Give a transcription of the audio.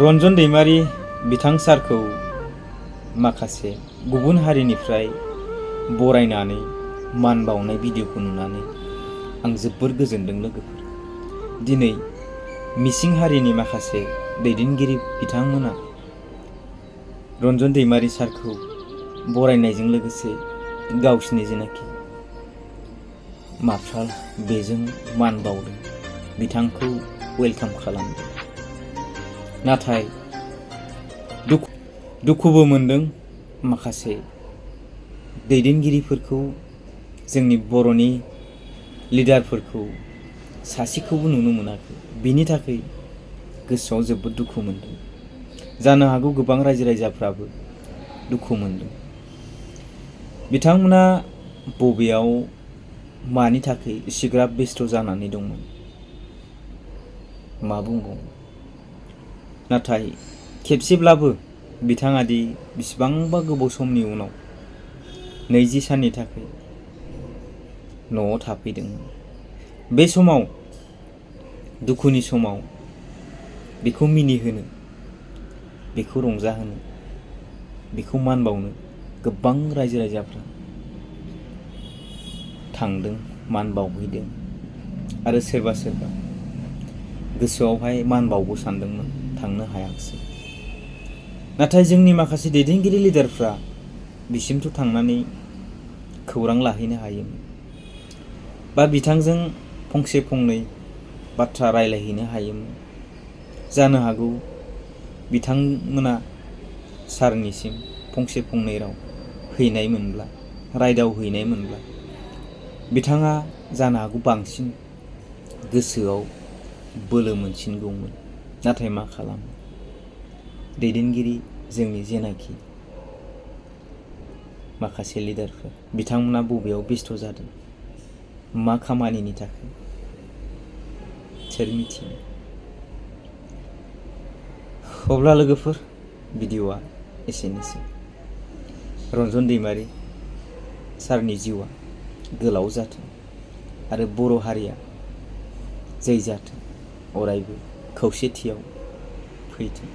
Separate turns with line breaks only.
रनजन दैमारि बिथां सारखौ माखासे गुबुन हारिनिफ्राय बरायनानै मान बावनाय भिडिअखौ नुनानै आं जोबोर गोजोनदों लोगोफोर। दिनै मिसिं हारिनि माखासे दैदेनगिरि बिथांमोना रनजन दैमारि सारखौ बरायनायजों लोगोसे गावसिनि जेनाखि माफाल बेजों मान बावदों, बिथांखौ वेलकाम खालामदों। नाथाय दुखुबो मोनदों माखासे दैदेनगिरिफोरखौ, जोंनि बर'नि लिडारफोरखौ सासेखौबो नुनो मोनाखै। बिनि थाखाय गोसोआव जोबोद दुखु मोनदों। जानो हागौ गोबां रायजो राजाफ्राबो दुखु मोनदों। बिथांमोना बबेयाव मानि थाखाय इसिग्राब बेस्थ' जानानै दंमोन मा बुंबावनो। नाथाय खेबसेब्लाबो बिथाङा दि बिसिबांबा गोबाव समनि उनाव 20 साननि थाखाय न'आव थाफैदोंमोन, बे समाव दुखुनि समाव बेखौ मिनिहोनो, बेखौ रंजाहोनो, बेखौ मान बावनो गोबां रायजो राजाफ्रा थांदों, मान बावहैदों। आरो सोरबा सोरबा गोसोआवहाय मान बावगो सानदोंमोन, थांनो हायाखिसै। नाथाय जोंनि माखासे दैदेनगिरि लिडारफ्रा बिसिमथ' थांनानै खौरां लाहैनो हायोमोन, बा बिथांजों फंसे फंनै बाथ्रा रायलायहैनो हायोमोन। जानो हागौ बिथांमोना सारनिसिम फंसे फंनै राव हैनायमोनब्ला, रायदाव हैनायमोनब्ला बिथाङा जानो हागौ बांसिन गोसोआव बोलो मोनसिनगौमोन। नाथाय मा खालामो, दैदेनगिरि जोंनि जेनाखि माखासे लिडारफोर, बिथांमोना बबेयाव बेस्थ' जादों, मा खामानिनि थाखाय, सोर मिथियो। अब्ला लोगोफोर, भिडिअ'आ एसेनोसै। रनजन दैमारि सारनि जिउआ गोलाव जाथों आरो बर' हारिया जै जाथों, अरायबो खौसेथियाव फैथों।